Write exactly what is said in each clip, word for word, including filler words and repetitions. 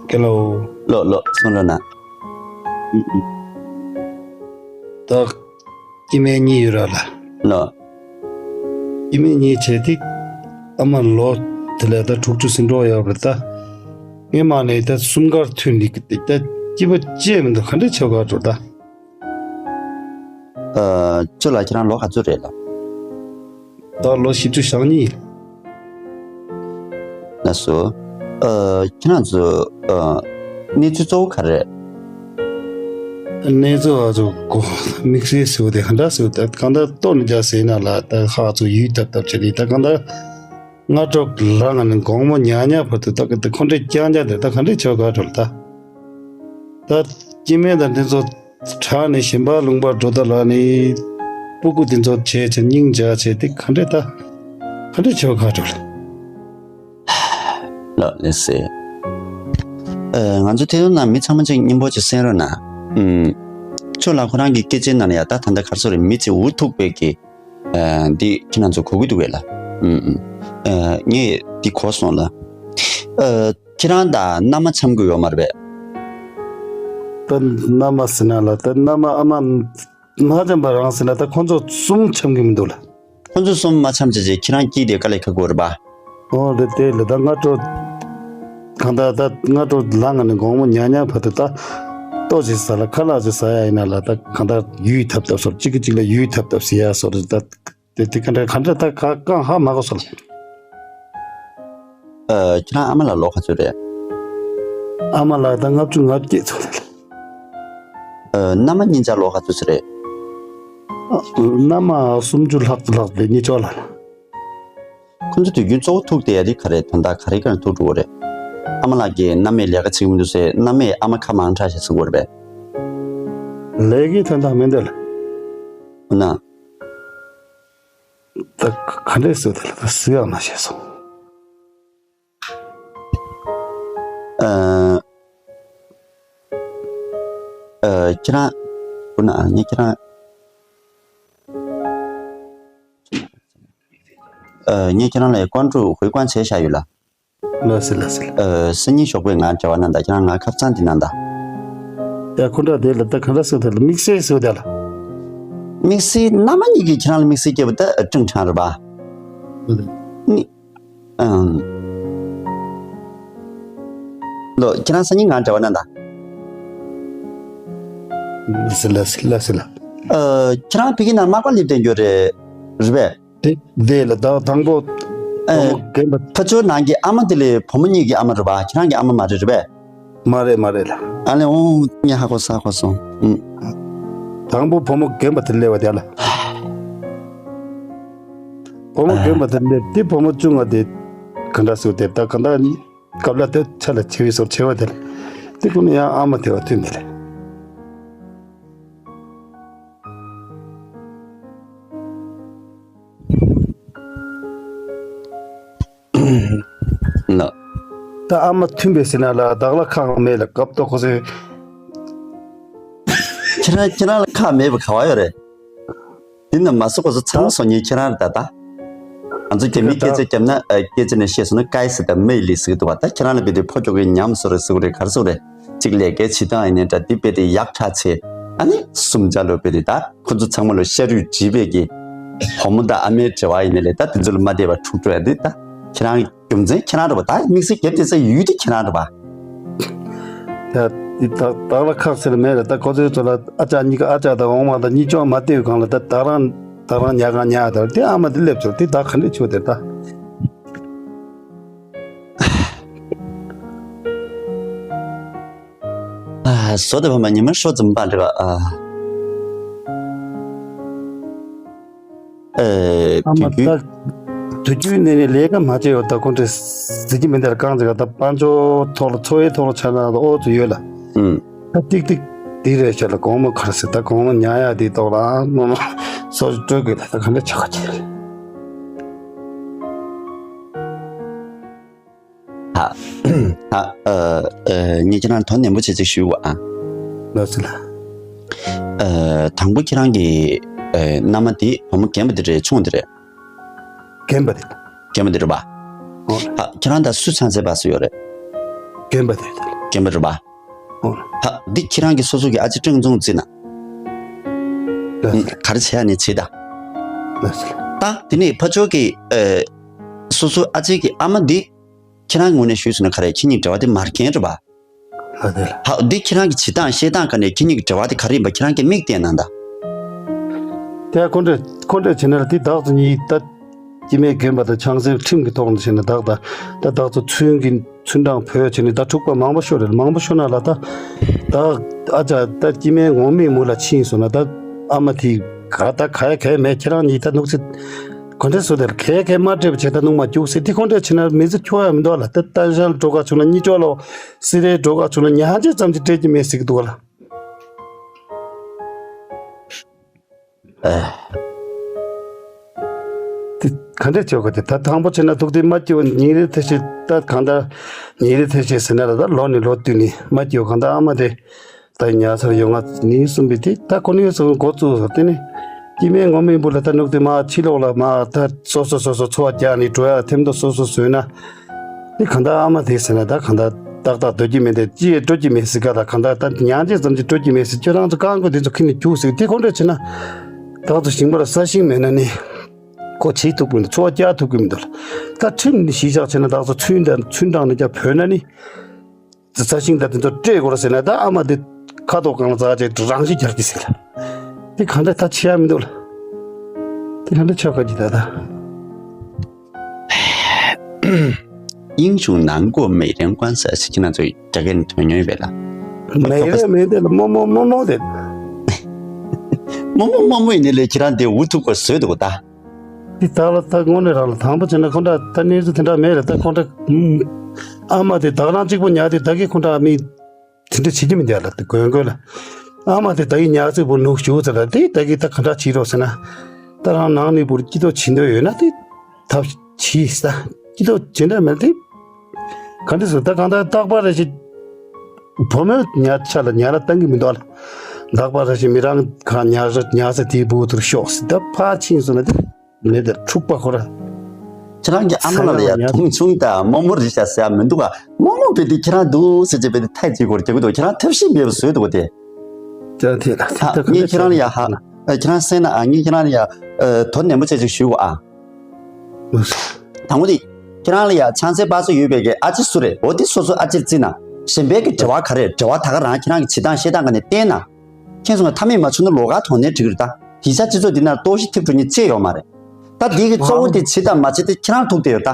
ཀེ་ལོ། ལོ་ལོ་སོང་ལོ་ན། ད་སྐྱེ་དམན་གཉིས་ཡོད་ར་ལ། ལོ། སྐྱེ་དམན་གཉིས་བྱས་ཏེ། ཨ་མ་ལོ་དེ་ལས་ད་དྲུག་ཅུ་ཟིན་འགྲོ་ཡོད་པ་ད། ངས་མ་ནས་ད་གསུམ་ཀར་ཐོན་ནི་ད་སྐྱེ་བ་ཅེས་མི་འདུག་ག་འདྲ་བྱེད་ག་འགྲོ་ད། ཨ། ཅོ་ལགས་ཁྱེད་རང་ལོ་ག་ཚོད་རེད་ལ། ད་ལོ་བཞི་བཅུ་ཞེ་གཉིས། ལགས་སོ། ཨ། ཁྱེད་རང་ཚོ། ཨ། གནས་ཚུལ་གཙོ་བོ་ག་རེ་རེད། གནས་ཚུལ་ཨ་ཚོ་གོ་དམིགས་བསལ་ཟེར་བ་དེ་ག་འདྲ་ཟེར་བ་དེ་གང་ལྟར་ལྟོ་ནི་འཇའ་ཟེར་ན་ལ་ད་ཧ་ཚོ་ཡུད་ཐབ་ཐབ་བྱེད་ནི་ད་གང་ལྟར་སྔ་དྲོ་ལངས་ནས་དགོང་མོ་ཉལ་ཉལ་བར་དུ་ད་ག་ད་ཁོ་འདྲའི་རྐྱང་རྐྱང་དེ་ད་ག་འདྲས་བྱེད་ག་འགྲོ་ལ་ད། ད་སྐྱེ་དམན་དང་འདི་ཚོ་དྲག་ནས་ཞིང་པ་ལུང་པར་འགྲོ་ད་ལ་ནི་སྤུ་གུ་འདི་ཚོ་བྱས་བྱས་སྙིང་རྗེ་བྱས་ཏེ་ག་འདྲས་ད་ག་འདྲས་བྱེད་ག་འགྲོ་ལ། ལགས་ལགས་སེ། ཨ། ང་ཚོ་ཐེ་ཚོམ་ནང་མི་ཚང་མ་ཅིག་སྙིང་པོ་ཅིག་གསན་རོགས་གནང་། ཨུམ། ཅོ་ལགས་ཁོ་རང་གི་སྐད་ཆའི་ནང་ལ་ཡ་ད་ད་ལྟ་ག་རེ་ཟེར་རེད། མི་ཅིག་འུ་ཐུག་པའི་གི། ཨ། འདི་ཁྱེད་རང་ཚོ་གོ་གི་འདུག་གས་ལ། ཨུམ་ཨུམ། ཨ། ངས་འདི་གོ་སོང་ལ། ཨ། ཁྱེད་རང་དང་མནའ་མ་འཆམ་གི་ཡོད་མ་རེད་པས། ད་མནའ་མ་ཟེར་ན་ལ་ད་མནའ་མ་ཨ་མ་མ་འཆམ་པ་རང་ཟེར་ན་ད་ཁོང་ཚོ་གསུམ་འཆམ་གི་མི་འདུག་ལ། ཁོང་ཚོ་གསུམ་མ་འཆམ་བྱས་བྱས་ཁྱེད་རང་སྐྱིད་དེ་དཀའ་ལས་ཁག་གོ་རེད་པ། ཨོ་རེད་དེ་ལ་ད་སྔ་དྲོ་གང་ལྟར་ད་སྔ་དྲོ་ལངས་ནས་དགོང་མོ་ཉལ་ཉལ་བར་དུ་ད་ལྟོ་ཅིག་ཟ་ལ་ཁ་ལག་ཅིག་ཟ་ཡ་ཡིན་ན་ལ་ད་གང་ལྟར་ཡུད་ཐབ་ཐབ་སོར་གཅིག་གིས་གཅིག་ལ་ཡུད་ཐབ་ཐབ་ཟེར་ཡ་སོར་ད་དེ་དེ་ག་འདྲ་ག་འདྲ་ད་ག་གང་ཧ་མ་གོ་སོང་། ཨ། ཁྱེད་རང་ཨ་མ་ལགས་ལོ་ག་ཚོད་རེད། ཨ་མ་ལགས་ད་ལྔ་བཅུ་ང་བརྒྱད་ཚོད་རེད། ཨ། མནའ་མ་གཉིས་ཆ་ལོ་ག་ཚོད་ཚོད་རེད། ཨ། མནའ་མ་སུམ་ཅུ་ལྷག་ཙམ་ལྷག་ཙམ་རེད་གཉིས་ཆ་ལ། ཁོ་ཚོ་དུས་རྒྱུན་གཙོ་བོ་ཐུག་བསྡད་ཡ་དེ་ག་རེ་དོན་དག་ག་རེ་ག་རེ་ཐུག་འགྲོ་གི་རེད། ཨ་མ་ལགས་ཀྱིས་མནའ་མས་ལས་ཀ་བྱེད་ཀྱི་མི་འདུག་ཟེར་མནའ་མས་ཨ་མ་ཁ་མང་དྲགས་ཤག་ཟེར་གྱི་ཡོད་རེད་པས། ལས་ཀའི་དོན་དག་མི་འདུག་ལ། འོ་ན། ད་ག་འདྲས་ཟེར་དེ་ལ་ད་ཟེར་ཡག་མ་བྱས་སོང་། ཨ། ཨ། ཁྱེད་རང་། ཁོ་ན་ངས་ཁྱེད་རང་། ཨ། ངས་ཁྱེད་རང་ལ་ཀོན་ཀྲུའུ་ཧུའེ་ཀོན་བྱས་བཞག་ཡོད་ལ། ལགས་སེ་ལགས་སེ་ལགས། ཨ། སང་ཉིན་ཞོགས་པའི་ང་འབྲེལ་བ་གནང་དང་། ཁྱེད་རང་ང་ཁ་སང་དེ་གནང་དང་། ཡ་ཁོ་འདྲ་དེ་ལ་ད་ག་འདྲ་ཟེར་དེ་ལ་དམིགས་བསལ་ཟེར་དེ་ལ། དམིགས་བསལ་མནའ་མ་གཉིས་ཀྱིས་ཁྱེད་རང་ལ་དམིགས་བསལ་སྐྱེས་པ་ད་ཀྲིང་ཁྲང་རེད་པ། ཨ། ནི། ཨང་། ལོ། ཁྱེད་རང་སང་ཉིན་ང་འབྲེལ་བ་གནང་དང་། ལགས་སེ་ལགས་སེ་ལགས་སེ་ལགས། ཨ། ཁྱེད་རང་ཕ་གི་ནང་མག་པ་སླེབས་བསྡད་ཡོད་རེད། རེད་པས། དེ་དེ་ལ་ད་དང་པོ་ཨེ། བུ་མོ་རྒན་པ། ཕ་ཆོས་ནང་གི་ཨ་མ་དེ་ལས་བུ་མོ་གཉིས་ཀྱི་ཨ་མ་རེད་པ། ཁྱེད་རང་གི་ཨ་མ་མ་རེད། རེད་པས། མ་རེད་མ་རེད་ལ། ཨ་ལེ་འོང་ངས་ཧ་གོ་ས་གོ་སོང་། ཨུམ། དང་པོ་བུ་མོ་རྒན་པ་དེ་སླེབས་པ་དེ་ལ། བུ་མོ་རྒན་པ་དེ་སླེབས་དེ་བུ་མོ་བཅུ་ང་དེ་ག་འདྲ་སུ་དེ་ད་ག་འདྲ་སྐབས་ལ་དེ་ཆ་ལ་ཆེ་བའི་སོར་ཆེ་བ་དེ་ལ་དེ་ཀུན་ཡང་ཨ་མ་དེ་བ་མཐུན་མེད་ལ། ལགས། ད་ཨ་མ་མཐུན་པའི་ཟེར་ན་ལ་བདག་ལ་ཁག་མེད་ལ་སྐབས་ཐོག་ཁོ་ཚོས། ཁྱེད་རང་ཁྱེད་རང་ལ་ཁག་མེད་པ་ག་བ་ཡོད་རེད། འདི་ན་མ་སོ་ཁོ་ཚོ་ཚང་མ་སོ་ཉིད་ཁྱེད་རང་རེད་ད་ད། ང་ཚོ་རྒྱ་མིའི་སྐད་ཆ་བརྒྱབ་ན་ཨ། སྐད་ཆ་ནས་བཤད་སོང་ན་ཀའི་ཟེར་ད་མེ་ལི་ཟེར་གི་འདུག་བ། ད་ཁྱེད་རང་ལ་བལྟས་དུས་ཕོ་ཁྱོ་གའི་ཉམས་སོ་རེད་ཟེར་གི་རེད་ག་རེ་ཟེར་གི་རེད། གཅིག་ལས་ཀའི་བྱེད་སྟངས་ཡིན་ནའི་འདྲ་འདི་དཔེ་དེ་ཡག་ཁྲ་ཆེ། ཨ་ནི་གསུམ་ཆ་ལོ་དཔེ་དེ་ད་ཁོ་ཚོ་ཚང་མ་ལོ་ཤ་རུས་བྲིས་པའི་གི་བུ་མོ་དང་ཨ་མའི་འབྲེལ་བ་ཡིན་ནའི་ལས་ད་དེ་ཚོ་ལ་མ་བདེ་བ་འཁྲུག་འགྲོ་ཡ་འདི་ད་ཁྱེད་རང་རྒྱུ་མཚན་ཁྱེད་རང་རེད་པ། ད་དམིགས་བསལ་རྒྱབ་དེ་ཚ་ཡུལ་དེ་ཁྱེད་རང་རེད་པ། ད་དེ་ད་བདག་ལ་ཁག་ཟེར་མེད་ལ་ད་ཁོ་ཚོའི་ཚོ་ལ་ཨ་ཅག་གཉིས་ཀ་ཨ་ཅག་དང་འོང་མ་ད་གཉིས་ཆོག་མ་བལྟས་གང་ལ་ད་བདག་རང་བདག་རང་ཉལ་གང་ཉལ་ད་དེ་ཨ་མ་དེ་སླེབས་ཚོ་དེ་ད་ག་འདྲས་ཆོག་དེ་ད། ཨ། བཟོ་དེ་བ་མ་ཉི་མ་ཧྲོ་ཙམ་པ་འདྲ་བ་ཨ། ཨེ། ཨ་མ་དུས་རྒྱུན་ད་དུས་རྒྱུན་ནས་ནས་ལས་ཀ་མ་བྱས་ཡོད་ད་ཁོང་ཚོས་ཟེར་གྱི་མི་འདུག་ལ། རྐང་ཚེ་ག་ད་དཔལ་འབྱོར་ཐོག་ལ་འཚོ་བའི་ཐོག་ལ་ཆ་ན་ད་ཨོ་ཚོ་ཡོད་ལ། ཨུམ། ད་ཏིག་ཏིག་དེ་རེད་ཤག་ལ་དགོང་མོ་ག་རེ་ཟེར་ད་དགོང་མོ་ཉལ་ཡག་དེའི་ཐོག་ལ་ཨ་མ་མ་སོ་སོ་སྤྲོད་དགོས་ལ་ད་ག་འདྲ་བྱ་ག་བྱེད་རེད། ཧ། ཧ། ཨ། ཨ། ངས་ཁྱེད་རང་དོན་ནན་པོ་བྱེད་ཅིག་ཞུ་བ་ཨ། ལགས་སོ་ལགས། ཨ། དང་པོ་ཁྱེད་རང་གི་ཨ། མནའ་མ་དེ་བུ་མོ་རྒན་པ་དེ་རེད་ཆུང་དེ་རེད། རྒན་པ་དེ། རྒན་པ་དེ་རེད་པ། ཨོ། ཧ། ཁྱེད་རང་ད་སུ་ཚང་ཚེ་བ་སུ་ཡོད་རེད། རྒན་པ་དེ་དེ། རྒན་པ་རེད་པ། ཨོ། ཧ། འདི་ཁྱེད་རང་གི་སོ་སོ་གི་ཨ་ཅེ་ཀྲང་ཙུང་ཙི་ན། ལགས། ག་རེ་བྱེད་ཡ་ནི་བྱེད་ད། ལགས། ད་དེ་ནས་ཕ་ཆོས་ཀྱི་ཨ། སོ་སོ་ཨ་ཅེ་གི་ཨ་མ་འདི། ཁྱེད་རང་ངོས་ནས་ཞུས་སོང་ན་ག་རེ་ཁྱེད་གཉིས་འབྲེལ་བ་དེ་མ་རྒན་རེད་པ། ལགས། དེ་ལ། ཧ། འདི་ཁྱེད་རང་གི་བྱེད་སྟངས་བཤད་སྟངས་ག་ནས་ཁྱེད་གཉིས་ཀྱི་འབྲེལ་བ་དེ་ག་རེ་ཡིན་པ་ཁྱེད་རང་གིས་མིག་བསྟན་གནང་ད། དེ་ཁོ་འདྲ་ཁོ་འདྲ་བྱས་ན་ལ་དེ་བདག་ཏུ་ཉིད་ད། སྐྱེ་དམན་རྒན་པ་དང་ཆང་སའི་ཁྲིམས་ཀྱི་ཐོག་ནས་བྱས་ན་བདག་ད་ད་བདག་ཏུ་ཚུན་གྱི་ཚུན་གྲངས་བོད་བྱས་ནས་ད་འཁྲུག་པ་མང་པོ་ཤོར་རེད། མང་པོ་ཤོར་ན་ལ་ད་ད་ཨ་ཅག་ད་སྐྱེ་དམན་ངོ་མའི་མུ་ལ་ཕྱིན་སོང་ན་ད་ཨ་མ་དེ་ག་ད་ག་ཡ་ག་ཡ་མེད། ཁྱེད་རང་གཉིས་ད་ནུག་ཚེ་གོ་འདྲེ་སུ་དེར་ག་ཡ་ག་ཡ་མ་སྤྲད་པ་བྱས་ད་ནུག་མ་རྒྱུགས་སྲིད་དེ་ཁོ་འདྲ་བྱས་ན་མི་ཚེ་འཁྱོལ་ཡ་མི་འདུག་ལ། ད་ད་ཞལ་འགྲོ་ག་བྱུང་ན་གཉིད་ཅོག་ལོ་སི་རེད་འགྲོ་ག་བྱུང་ན་ཉ་ཧ་ཅེ་ཙམ་གྱི་སྤྲད་ཀྱི་མེད་ཟེར་གི་འདུག་ལ། ཨེ། དེ་ག་འདྲས་བྱེད་དགོས་དེ་ད་དང་པོ་བྱས་ན་ཐུག་དེ་མ་སྐྱེ་བ་ཉིན་རེ་ཐེ་ཤེས་ད་གང་ལྟར་ཉིན་རེ་ཐེ་ཤེས་ཟེར་ན་ལ་ད་ལོ་ནས་ལོ་བསྟུད་ནས་མ་སྐྱེ་བ་གང་ལྟར་ཨ་མ་དེ་ད་ཉལ་སར་ཡོང་ང་ནི་གསུངས་པའི་དེ་ད་ཁོ་ནས་སོང་འགོ་བཙུགས་སོ། དེ་ནས་སྐྱེ་དམན་ངོ་མའི་བུ་ལ་ད་ནུག་དེ་མ་ཕྱི་ལོགས་ལ་མ་ད་སོ་སོ་སོ་སོ་འཚོ་བ་རྒྱག་ནས་འགྲོ་ཡ་ཐེམ་ཐོ་སོ་སོ་བཟོས་ན། དེ་གང་ལྟར་ཨ་མ་དེ་ཟེར་ན་ད་གང་ལྟར་ཏག་ཏག་སྡོད་ཀྱི་མེད་དེ་ཅི་ཡང་སྤྲོད་ཀྱི་མེད་ཟེར་ག་ལ་གང་ལྟར་ད་ཉང་ཅེ་ཙམ་གྱིས་སྤྲོད་ཀྱི་མེད་ཟེར། ཁྱོད་རང་ཚོ་རྐང་མགོ་དེ་ཚོ་ཁྱེར་ནས་རྒྱུགས་ཟེར། དེ་ཁོ་འདྲ་བྱས་ན་ད་ཚོ་ཞིང་པ་ལ་ས་ཞིང་མེད་ན་ནི་ཁོ་བྱེད་ཐུབ་ཀྱི་མི་འདུག་འཚོ་བ་བསྐྱལ་ཐུབ་ཀྱི་མི་འདུག་ལ། ད་ཁྲིམས་ནི་གཞི་བཞག་བྱས་ན་ད་ཚོ་ཚུན་ད་ཚུན་དྲང་ནས་ཀྱང་བོས་ན་ནི་ས་ཞིང་ད་དེ་ཚོ་སྤྲད་དགོས་ར་ཟེར་ན་ད་ཨ་མ་དེ་ཁ་དོག་གང་ལ་འཛག་ཅེ་རང་ཤི་རྒྱག་གི་ཟེར་ལ། དེ་གང་ལྟར་ད་བྱེད་ཡ་མི་འདུག་ལ། དེ་གང་ལྟར་ཆོག་ག་ཅི་ད་ད། 英雄难过美人关 ཟེར་ཁྱེད་རང་ཚོས་རྒྱ་སྐད་ནས་ཐོས་མྱོང་ཡོད་པས་ལ། མེད་རེད་མེད་དེ་ལ་རྨོ་མོ་རྨོ་མོ་དེ། རྨོ་མོ་རྨོ་མོ་ཡིན་ནི་ལས་ཁྱེད་རང་དེ་འུ་ཐུག་པ་བཟོས་འདུག་ད། དེ་ད་ལ་ད་དངོས་གནས་རང་ལ་དང་པོ་བྱས་ན་ཁོ་འདྲ་ད་གནས་ཚུལ་དེ་འདྲ་མེད་རེད། ད་ཁོ་འདྲ་ཨ་མ་དེ་བདག་རང་གཅིག་པོ་ཉལ་དེ་ད་གི་ཁོ་འདྲ་མི་དེ་འདྲ་བྱེད་ཀྱི་མི་འདུག་ལ། དེ་དགོས་དགོས་ལ་ཨ་མ་དེ་ད་གི་ཉལ་ཚུལ་པོ་ནུག་ཞུ་ཚེ་ལ་དེ་ད་གི་ད་ག་འདྲ་བྱེད་རོགས་ཟེར་ན་ད་རང་ནང་ནས་བུར་སྐྱིད་ཐོག་བྱེད་འདོད་ཡོད་ན་དེ། ཐབས་ཤེས་ས། སྐྱིད་ཐོག་ཇི་འདྲ་མེད་དེ། ག་འདྲ་ཟེར་ད་གང་ལྟར་རྟག་པར་རེ་ཞིག་བུ་མོའི་ཉ་ཆ་ལ་ཉ་ལ་བཏང་གི་མི་འདུག་ལ། རྟག་པར་རེ་ཞིག་མི་རང་ག་ཉ་ར་ཉ་ས་དེའི་བུ་ཐུར་ཤོག་སི་ད་ཕར་ཕྱིན་སོང་ན་དེ་མེད་དེ་འཁྲུག་པ་ཁོ་ར། ཁྱེད་རང་གི་ཨ་མ་ལ་ལ་ཡ་ཉ་མཐོང་ཆུང་ད་རྨོ་མོ་རེད་ཤག་ཟེར་ཡ་མི་འདུག་ག་རྨོ་མོ་བེ་དེ་ཁྱེད་རང་འདུག་ཟེར་ཅེ་བེ་དེ་ཐད་ཅིག་གོར་རྒྱག་གི་འདུག་ཁྱེད་རང་ཐབས་ཤེས་མེད་པ་བཟོས་འདུག་ག་དེ། ད་དེ་ལ་ད་ད་ངས་ཁྱེད་རང་ལ་ཡ་ཧ། ཁྱེད་རང་གསན་ན་ཨ་ངས་ཁྱེད་རང་ལ་ཡ་དོ་ནན་པོ་བྱས་ཅིག་ཞུ་གོ་ཨ། དང་པོ་དེ། ཁྱེད་རང་ལ་ཡ་ཆང་སའི་པ་སུ་ཡོད་པའི་གི་ཨ་ཅེ་སུ་རེད། འོ་དེ་སོ་སོ་ཨ་ཅེར་བརྩིས་ན་གཞན་པའི་གི་འབྲེལ་བ་ག་རེ་འབྲེལ་བ་ད་ག་རང་ཁྱེད་རང་གི་བྱེད་སྟངས་བཤད་སྟངས་ག་ནས་བལྟས་ན། ཁྱེད་ཚོ་ང་མཐའ་མེད་མ་བྱུང་ན་ལོགས་ཀ་དོགས་ནས་འགྲིག་གི་རེད་ད། ཡིག་ཆ་སྤྱི་ཚོགས་འདི་ན་ལྟོགས་ཤི་ཐེབས་འགྲོ་ཉེན་ཅི་ཡོད་མ་རེད། ད་དེ་གི་གཙོ་བོ་དེ་བྱེད་དང་མ་བྱེད་དེ་ཁྱེད་རང་ཐུག་བསྡད་ཡོད་ད།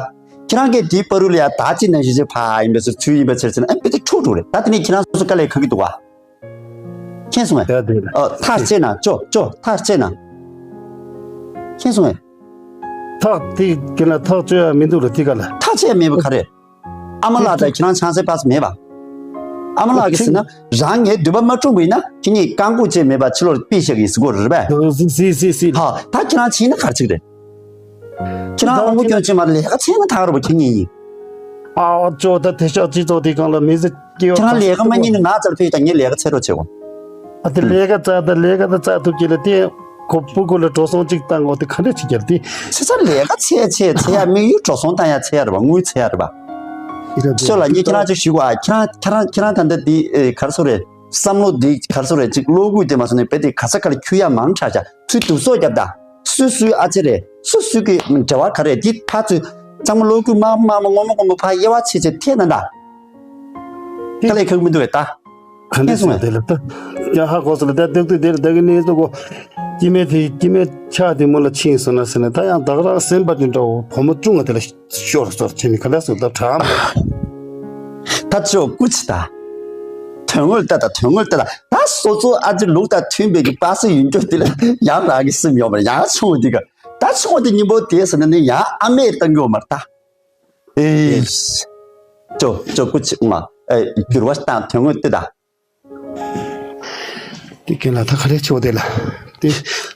ཁྱེད་རང་གིས་དེའི་བར་རུ་ལ་ཡ་ད་ཅི་ན་ཞིག་ཅེ་ཕ་ཡིན་པའི་ཟེར་ཚུལ་ཡིན་པའི་ཕྱིར་ཟེར་ན་ཨ་དཔེ་དེ་འཁྲུག་འགྲོ་རེད། ད་དེ་ནས་ཁྱེད་རང་སོ་སོ་དཀའ་ལས་ཁག་གི་འདུག་བ། མཁྱེན་སོང་ངས། ཡ་དེ་ལ་ཨ་ཐག་བཅད་ན་ཅོ་ཅོ་ཐག་བཅད་ན། མཁྱེན་སོང་ངས། ཐག་དེ་གི་ལ་ཐག་བཅད་ཡ་མི་འདུག་ལ་དེ་ག་ལ། ཐག་བཅད་ཡ་མེད་པ་ག་རེ། ཨ་མ་ལགས་དང་ཁྱེད་རང་ཆང་ས་པ་སུ་མེད་པ། ཨ་མ་ལགས་ཀྱིས་ཟེར་ན་རང་ངའི་འདོད་པ་མ་འཁྲུངས་པ་ཡིན་ན་ཁྱེད་གཉིས་རྐང་འགུག་བཅས་མེད་པ་ཕྱི་ལོགས་ཕུད་ཤག་གི་ཟེར་གོ་རེད་པས། སི་སི་སི་སི། ཧ་ད་ཁྱེད་རང་ཕྱིན་ན་ག་རེ་བྱེད་ཀྱི་རེད། ཁྱེད་རང་དབང་པོ་སྐྱོན་ཅན་མ་ལས་ཀ་བྱས་ན་ཐག་རེད་པ་ཁྱེད་གཉིས་ཡིན། ཨ་ཨ་ཅོ་ད་དེ་ཤག་སྤྱི་ཚོགས་དེ་གང་ལ་མི་ཚེ་སྐྱེལ་བ་ཁྱེད་རང་ལས་ཀ་མ་ཉན་ན་ང་ཙར་ཕེབས་དང་ངས་ལས་ཀ་འཚོལ་རོགས་བྱེད་གོ། ཨ་དེ་ལས་ཀ་བཙལ་ད་ལས་ཀ་ད་བཙལ་ཐུབ་ཀྱི་ལ་དེ་ཁོ་སྤུ་གུ་ལ་འགྲོ་སོང་གཅིག་བཏང་གོ་དེ་ག་འདྲ་བྱེད་ཀྱི་ལ་དེ། ཚེ་ཚ་ལས་ཀ་འཚོལ་འཚོལ་འཚོལ་ཡ་དམིགས་ཡུལ་འགྲོ་སོང་བཏང་ཡ་འཚོལ་ཡ་རེད་པ། དངུལ་འཚོལ་ཡ་རེད་པ། ཤོད་ལ་ངས་ཁྱེད་རང་ཅིག་ཞུ་གོ་ཨ། ཁྱེད་རང་ཁྱེད་རང་ད་ལྟ་འདི་ཨེ་ག་རེ་ཟེར་རེད། བསམ་བློ་འདི་ག་རེ་ཟེར་རེད་ཅིག་བློ་གུས་དེ་མ་སོང་ནས་དཔེ་དེ་ག་ས་ག་ལ་འཁྱུ་ཡ་མང་དྲགས་ཤག་ཚུར་བསྡུ་གསོག་བརྒྱབ་ད། སུ་སུའི་ཨ་ཅེ་རེད། སུ་སུ་གི་འབྲེལ་བ་ག་རེ་འདི་ཕར་ཚུར་གཙང་མ་བློ་གུས་མ་མ་མ་ངོ་མ་ངོ་མ་ཕར་དབྱེ་བ་ཕྱེ་ཕྱེ་ཐེ་ན་ད། དཀའ་ལས་ཁག་མི་འདུག་བས་ད། ག་འདྲ་ཁྱེད་སོང་ཟེར་དེ་ལ་ད། ཡ་ཧ་གོ་སོང་ལ་ད་སྡུག་སྡུག་དེ་ལ་ད་གི་གནས་སོ་གོ། སྐྱེ་དམན་དེ་སྐྱེ་དམན་ཆགས་དེ་མོ་ལ་ཕྱིན་སོང་ན་ཟེར་ན་ད་ཡང་བདག་རང་སེམས་པ་དེ་འདྲ་བོ་བུ་མོ་ཅུང་ང་དེ་ལ་ཤོར་སོར་ཕྱིན་ནི་ག་འདྲ་སོང་ད་དྲག་མོ། ད་ཅོ་སྐུ་ཅི་ད། དོན་དངོས་ལྟ་ད་དོན་དངོས་ལྟ་ད་ད་སོ་སོ་ཨ་ཅེ་ལུགས་དང་མཐུན་པའི་གི་པ་སེ་ཡིན་རྒྱུ་དེ་ལ་ཡང་རང་གི་སེམས་ཡོད་མ་རེད། ཡང་ཆུང་བ་དེ་ག་ད་ཆུང་བ་དེ་སྙིང་པོ་དེ་ཟེར་ན་ནི་ཡང་ཨ་མས་བཏང་གི་ཡོད་མ་རེད་ད། ཨེ། ཅོ་ཅོ་སྐུ་ཅི་ང་ཨེ་འགྱུར་བ་བཏང་དོན་དངོས་ལྟ་ད། དེ་ཀན་ལ་ད་ག་རེ་ཆེ་བ་དེ་ལ། དེ་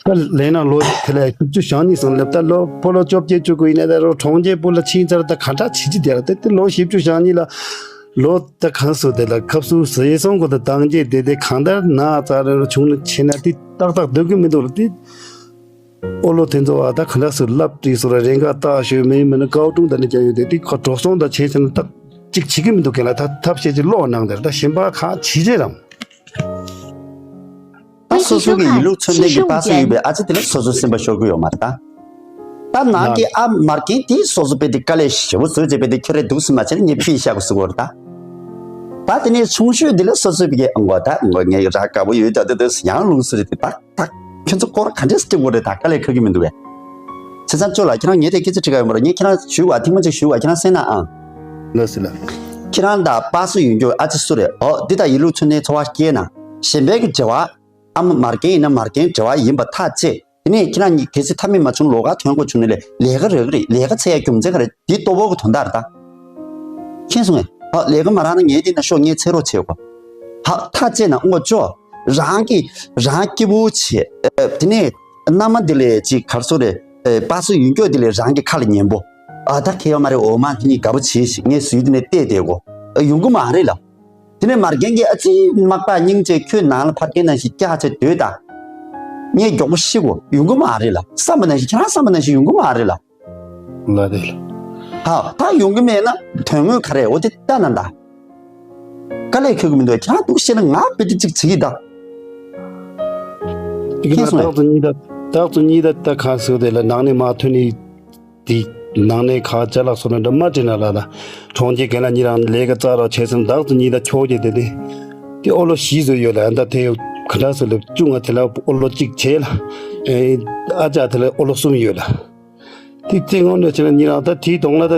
ད་ལས་ན་ལོ་དེ་ལ་བཞི་བཅུ་ཞེ་གཉིས་སོང་ལབ་ད་ལོ་ཕོ་ལོ་བཅོ་བརྒྱད་བཅུ་དགུ་ཡིན་ན་ད་རོ་གྲོང་ཁྱེར་སྤུ་ལ་ཕྱིན་ཚར་ད་ག་འདྲ་བྱེད་ཀྱི་དེ་ལ་དེ་དེ་ལོ་བཞི་བཅུ་ཞེ་གཉིས་ལ་ལོ་ད་གང་སོ་དེ་ལ་ཁབ་སུ་ཟེ་སོང་གོ་ད་དང་རྒྱས་དེ་དེ་གང་ལྟར་ན་ཙ་རེ་རོ་བྱུང་ན་ཆེ་ན་དེ་ཏག་ཏག་སྡོད་གི་མི་འདུག་ལ་དེ། ཨོ་ལོ་དེ་ཚོ་བ་ད་ག་འདྲ་སུ་ལབ་དྲིས་སུ་ར་རེ་འགའ་བཏགས་ཞོས་མེད་མིན་ན་ཀའོ་ཀྲུང་ད་ནི་ཀྱང་ཡོད་དེ་དེ་ཁོ་འགྲོ་སོང་ད་བྱས་ཟིན་ད་ཅིག་བྱེད་ཀྱི་མི་འདུག་གལ་ལ་ད་ཐབས་ཤེས་ཀྱི་ལོག་གནང་དེར་ད་གཞན་པ་གང་བྱེད་བྱེད་རམ། ད་སོ་སོ་གི་ཡིན་ལུགས་མཚོན་ལྡན་གྱི་པ་སེ་ཡོད་པའི་ཨ་ཅེ་དེ་ལ་སོ་སོ་སེམས་པ་ཤོར་གི་ཡོད་མ་རེད་ད། ད་ནང་གི་ཨ་མར་རྒན་དེ་སོ་སོ་དཔེ་དེ་དཀའ་ལས་ཞེ་པོ་བཟོས་བྱས་པའི་དེ་ཁྱོད་རེ་འདུག་སེ་མ་བྱས་ན་ངས་ཕུད་བཞག་གི་ཟེར་གོ་རེད་ད། ད་དེ་ནས་ཆུང་ཤོས་དེ་ལ་སོ་སོ་བི་གའི་ཨང་གོ་ད་ཨང་གོ་ངས་རག་དགའ་པོ་ཡོད་ད་དེ་དེ་ཡང་ལུང་སུ་རེད་དེ་ད་ད་ཁྱོད་ཚོ་སྐོར་ག་འདྲས་སྐྱོང་དགོས་རེད་ད་དཀའ་ལས་ཁག་གི་མི་འདུག་གས། བྱས་ཙང་ཅོ་ལགས་ཁྱེད་རང་ངས་དེ་སྐད་ཆ་དྲི་ག་ཡོད་མ་རེད། ངས་ཁྱེད་རང་ཞུ་བ་ཐེངས་མ་གཅིག་ཞུ་བ་ཁྱེད་རང་གསན་ན་ཨང་། ལགས་སོ་ལགས། ཁྱེད་རང་དང་པ་སུ་ཡོད་རྒྱུ་ཨ་ཅེ་སུ་རེད། ཨོ་འདི་དང་ཡིན་ལུགས་ཚུལ་ནས་འཚོ་བ་སྐྱེལ་ན་གཞན་པའི་གི་འབྲེལ་བ། ཨ་མ་མར་རྒན་ཡིན་ན་མར་རྒན་འབྲེལ་བ་ཡིན་པ་ཐག་བཅད། དེ་ནས་ཁྱེད་རང་གཉིས་གལ་སྲིད་ཐབས་མེད་མ་བྱུང་ལོགས་ཀ་ཐོན་དགོས་བྱུང་ན་ལས་ལས་ཀ་རག་གི་རེད། ལས་ཀ་བྱེད་ཡ་རྒྱུ་མཚན་ག་རེ་འདི་ལྟོ་ཕོག་གི་དོན་དག་རེད་ད། མཁྱེན་སོང་ངས། ཧ་ལས་ཀ་མ་རག་ན་ངའི་འདི་ན་ཤོག་ངས་ཚེ་རོགས་བྱེད་དགོས། ཧ་ཐག་བཅད་ན་ཨོ་ཅོ། རང་གི་རང་སྐྱིད་པོ་བྱེད། དེ་ནས་མནའ་མ་འདི་ལས་ཅིག་གར་སོ་རེད། པ་སུ་ཡོད་རྒྱུ་འདི་ལས་རང་གི་ཁ་ལ་ཉན་པོ། ཨ་ད་ཁེ་ཡོད་མ་རེད། འོ་མ་འདི་གཉིས་དགའ་པོ་བྱེད་ཞིག་ངས་ཟུར་འདི་ནས་བལྟས་བསྡད་དགོས། ཡོང་གི་མ་རེད་ལ། དེ་ནས་མར་རྒན་གྱིས་ཨ་ཙི་མག་པ་སྙིང་རྗེ་ཁྱོད་ནང་ལ་ཕར་རྒན་ནང་བཞིན་སྐྱག་བྱས་སྡོད་དང་། ངས་མགྱོགས་པོ་ཤི་གོ་ཡོང་གི་མ་རེད་ལ། བསམ་པ་ནང་བཞིན་ཁྱེད་རང་བསམ་པ་ནང་བཞིན་ཡོང་གི་མ་རེད་ལ། ལ་རེད་ལ། ཧ་ད་ཡོང་གི་མེད་ན་དོན་དངོས་ག་རེ་འོ་དེ་ལྟ་ན་ད། དཀའ་ལས་ཁག་གི་མི་འདུག་ཁྱེད་རང་འདུག་བཤད་ན་ང་བེ་དེ་གཅིག་བྱེད་ཀྱི་ད། དེ་གི་ན་མཁྱེན་སོང་ངས། བདག་ཏུ་གཉིས་ད་བདག་ཏུ་གཉིས་ད་ད་གང་ཟེར་དེ་ལ་ནང་ནས་མ་ཐོན་ནས། དེ་ནང་ནས་ཁ་ཅ་ལག་སོགས་ནི་འདྲ་མ་བྲིས་ན་ལ་ལ། གྲོང་ཁྱེར་གན་ལ་ཉི་རང་ལས་ཀ་རྩ་ར་བྱས་ཙང་བདག་ཏུ་ཉིད་ད་ཆོག་རྒྱུ་དེ་དེ། དེ་ཨོ་ལོ་བཞི་བཟོས་ཡོད་ལ་ཨ་ད་དེ་ག་འདྲ་སོ་ལེབ་བཅུ་ང་དེ་ལ་ཨོ་ལོ་གཅིག་བྱས་ལ། ཨེ་ཨ་ཅག་དེ་ལ་ཨོ་ལོ་གསུམ་ཡོད་ལ། དེ་རྩིས་ངོ་ནས་བྱས་ན་ཉི་རང་ད་དེའི་གདོང་ལ་ད་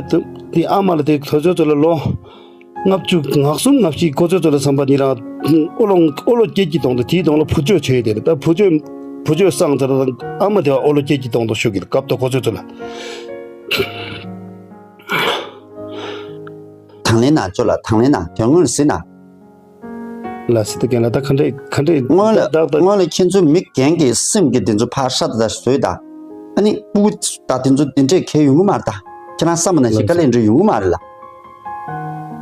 དེ་ཨ་མ་ལ་དེ་ཁོ་ཚོའི་ཚོ་ལ་ལོ། ལྔ་བཅུ་ང་གསུམ་ལྔ་བཞི་ཁོ་ཚོའི་ཚོ་ལ་བསམ་པ་ཉི་རང་ཨོ་ལོ་ཨོ་ལོ་སྐྱེས་ཀྱི་གདོང་དུ་དེའི་གདོང་ལ་བུ་ཆོས་བྱས་ཏེ་ད་བུ་ཆོས་བུ་ཆོས་སང་ཚར་དང་ཨ་མ་དེ་བ་ཨོ་ལོ་སྐྱེས་ཀྱི་གདོང་དུ་ཤོད་ཀྱི་སྐབས་དུ་ཁོ་ཚོའི་ཚོ་ལ། དང་ལེན་ན་ཅོ་ལ་དང་ལེན་ན་དོན་དངོས་ཟིན་ན། ལ་སི་ཏུ་རྒན་ལ་ད་ག་འདྲས་ག་འདྲས་སྔོན་ལ་བདག་ད་སྔོན་ལ་ཁྱེད་ཚོའི་མི་རྒན་གྱི་སེམས་ཀྱི་དེ་ཚོ་ཕར་ཧྲ་ད་ད་བཟོས་ད། ཨ་ནི་སྤུ་གུ་ད་དེ་ཚོ་དེ་འདྲས་གལ་ཡོང་གི་མ་རེད་ད། ཁྱེད་རང་བསམ་པ་ནང་བཞིན་དཀའ་ལས་འདྲ་ཡོང་གི་མ་རེད་ལ།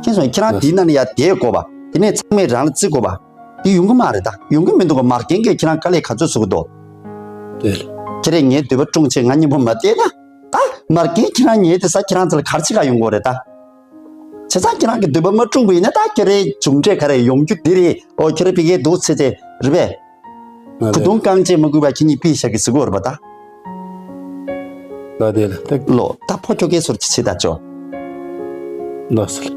ཁྱེད་ཚོ་ཁྱེད་རང་དེའི་ནང་ནས་ཡར་བསྡད་དགོས་པ་དེ་ནས་ཚང་མས་རང་ལ་བརྩི་དགོས་པ། དེ་ཡོང་གི་མ་རེད་ད། ཡོང་གི་མི་འདུག་ག་མར་རྒན་གྱིས་ཁྱེད་རང་དཀའ་ལས་ག་ཚོད་བཟོ་གི་འདུག་དེ་ཁྱེད་རས་ངའི་འདོད་པ་སྐྲུངས་བྱས་ང་གཉིས་པོ་མ་བསྡད་ན། ད་མར་རྒན་ཁྱེད་རང་ཉལ་དེ་ས་ཁྱེད་རང་ཚོ་ལ་ག་རེ་བྱེད་ག་ཡོང་དགོས་རེད་ད། བྱས་ཙང་ཁྱེད་རང་གི་འདོད་པ་མ་སྐྲུངས་པ་ཡིན་ན་ད་ཁྱེད་རའི་མཇུག་འབྲས་ག་རེ་ཡོང་རྒྱུ་འདི་རེད། ཨོ་ཁྱེད་ར་ཕ་གིའི་འདུག་ཚེ་ཚེ་རེད་པས། ང་བུ་དུང་རྐང་རྗེས་མ་གུས་པ་ཁྱེད་གཉིས་ཕུད་བཞག་གི་ཟེར་གོ་རེད་པ་ད། ལ་དེ་ལ་ཏེ། ལོ་ད་ཕོ་ཁྱོ་གའི་ཟུར་གྱི་ཆེད་ད་ཅོ། ལགས་སོ།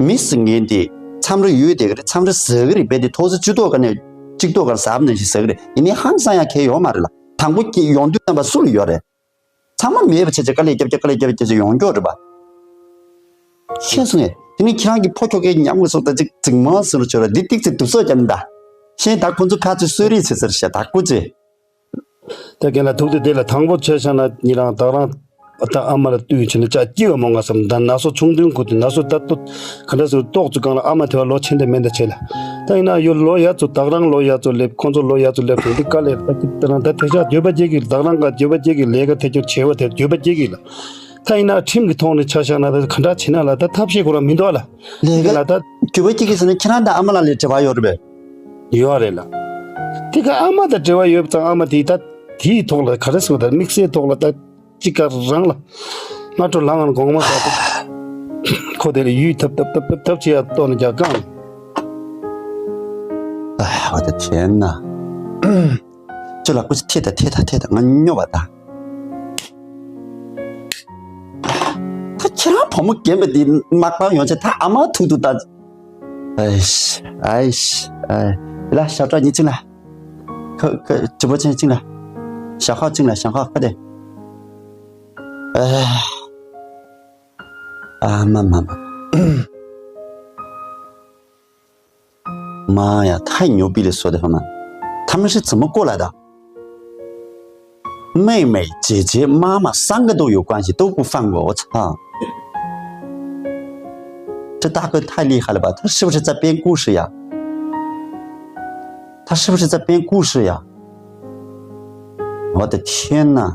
མི་ཟེར་མཁན་དེ་མཚམས་རེ་ཡོད་དེ་གི་རེད། མཚམས་རེ་ཟ་གི་རེད། རྦད་དེ་ཐོག་ས་བཅུ་ཐོག་ག་ནས་གཅིག་ཐོག་ག་ཟབ་ནས་ཞིག་ཟ་གི་རེད། ཡིན་ནའི་ཧང་སང་ཡ་གལ་ཡོད་མ་རེད་ལ། དང་པོ་སྐྱེ་ཡོང་དུས་རྣམ་པ་སུ་ལ་ཡོད་རེད། ཚང་མ་མེད་པ་བྱས་བྱས་དཀའ་ལས་རྒྱབ་རྒྱབ་དཀའ་ལས་རྒྱབ་རྒྱབ་བྱས་ཡོང་རྒྱུ་རེད་པ། ཤེས་སོང་ངས། དེ་ནས་ཁྱེད་རང་གི་ཕོ་ཁྱོ་གའི་ཉམས་ངོ་སོགས་ད་ཅིག་འཛིང་མ་ཟེར་རུ་བྱོས་ར་འདི་ཏིག་ཙི་དུ་སོ་རྒྱབ་ནི་ད། ཤེས་ད་ཁོ་ཚོ་ཕལ་ཆེར་གསོད་རེས་བྱེད་ཟེར་བཤད་ད་སྐུ་ཅེ། ད་རྒན་ལགས་ཐུགས་དེ་དེ་ལ་དང་པོ་ཆ་བཞག་ན་ཉི་རང་བདག་རང་ད་ཨ་མ་ལ་ལྟོས་བྱས་ནས་ཅག་སྐྱིད་པ་མོ་ང་བསམ་ད་ན་སོ་ཆུང་དུས་ཁུ་དུས་ན་སོ་ད་ལྟོ་ག་འདྲ་ཟེར་ཏོག་ཙི་གང་ལ་ཨ་མ་དེ་བ་ལོ་ཆེན་དེ་མེན་ད་ཆེ་ལ། ད་ཡིན་ན་ཡོད་ལོ་ཡ་ཚོ་བདག་རང་ལོ་ཡ་ཚོ་སླེབས་ཁོང་ཚོ་ལོ་ཡ་ཚོ་སླེབས་དེ་འདི་དཀའ་ལས་ད་ཀྱི་ད་རང་ད་དེ་ཤ་འགྱོད་པ་སྐྱེ་གི་བདག་རང་ག་འགྱོད་པ་སྐྱེ་གི་ལས་ཀ་དེ་ཚོ་བྱེད་པ་དེ་འགྱོད་པ་སྐྱེ་གི་ལ། ད་ཡིན་ན་ཁྲིམས་ཀྱི་ཐོག་ནས་ཆ་བཞག་ན་ད་ག་འདྲ་བྱེད་ན་ལ་ད་ཐབས་ཤེས་ཁོ་རང་མི་འདུག་ཨ་ལ། ལས་ཀ་ལ་ད་འགྱོད་པ་སྐྱེ་གི་ཟེར་ན་ཁྱེད་རང་དང་ཨ་མ་ལགས་ལས་འབྲེལ་བ་ཡོད་རེད་པས། ཡོད་རེད་ལ། དེ་ག་ཨ་མ་དང་འབྲེལ་བ་ཡོད་ཙང་ཨ་མ་དེ་ད་དེའི་ཐོག་ལ་ག་རེ་ཟེར་བ་ད་དམིགས་བསལ་ཐོག་ལ་ད་ཅི་ག་རང་ལ་སྔ་དྲོ་ལངས་ང་དགོང་མོ་ད་ཁོ་དེ་ལ་ཡུད་ཐབ་ཐབ་ཐབ་ཐབ་ཐབ་བྱེད་ཡ་ལྟོ་ནས་རྒྱག་གང་། ཨ་བ་ད་དྲན་ན། ཅོ་ལགས་སྐུ་ཚེ་ཐད་ད་ཐད་ད་ཐད་ད་ང་སྨྱོ་བ་ད། ད་ཁྱེད་རང་བུ་མོ་རྒན་པ་འདི་མག་པ་ཡོང་ཆེ་ད་ཨ་མ་ཐུག་ཏུ་ད། ཨེ་ཤ་ཨེ་ཤ་ཨེ། ལ་ཞབས་བྲག་གཉིས་ཅིང་ལ། ཁ་ཁ་དྲི་བ་ཅན་ཅིང་ལ། ཞག་ཁ་ཅིང་ལ་ཞག་ཁ་ཁ་དེ། ཨེ། ཨ་མ་མ་མ། 妈呀，太牛逼了，说的很嘛。他们是怎么过来的？妹妹、姐姐、妈妈三个都有关系，都不放过，我操！这大哥太厉害了吧？他是不是在编故事呀？他是不是在编故事呀？我的天哪！